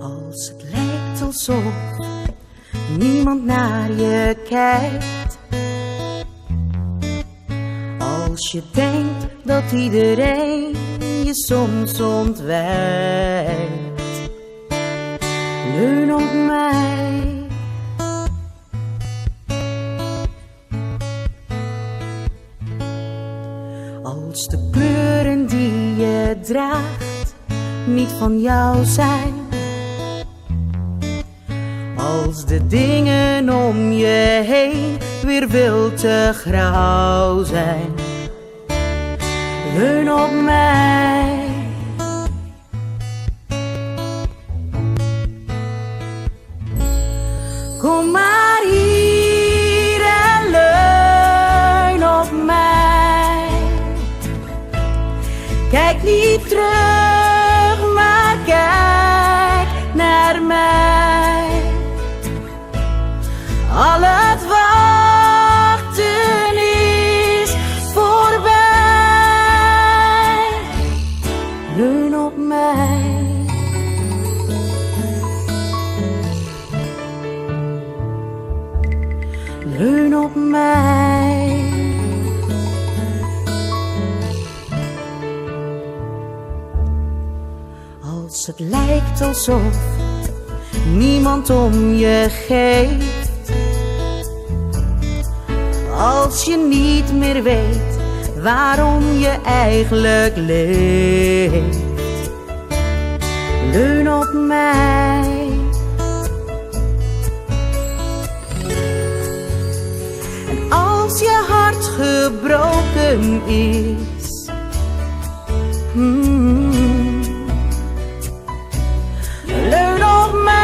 Als het lijkt alsof niemand naar je kijkt. Als je denkt dat iedereen je soms ontwijkt. Leun op mij. Als de kleuren die je draagt niet van jou zijn. Als de dingen om je heen weer veel te grauw zijn. Leun op mij. Kom maar hier en leun op mij. Kijk niet terug, maar kijk naar mij. Al het wachten is voorbij. Leun op mij. Leun op mij. Als het lijkt alsof niemand om je geeft. Als je niet meer weet waarom je eigenlijk leeft. Leun op mij. En als je hart gebroken is. Leun op mij.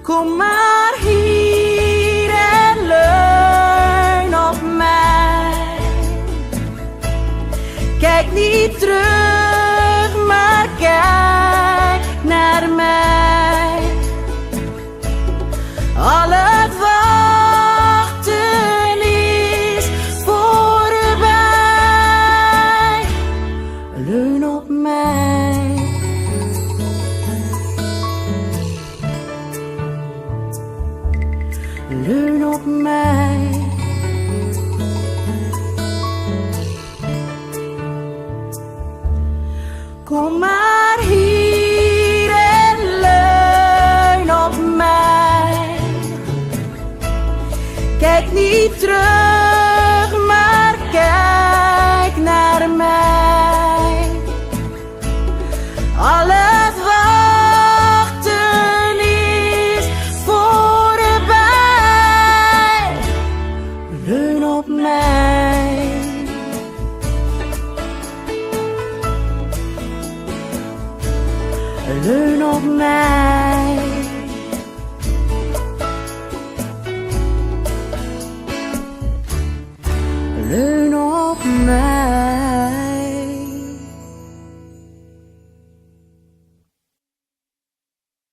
Kom maar hier en leun op mij. Kijk niet terug, maar kijk naar mij. Al het wachten is voorbij. Leun op mij. Leun op mij.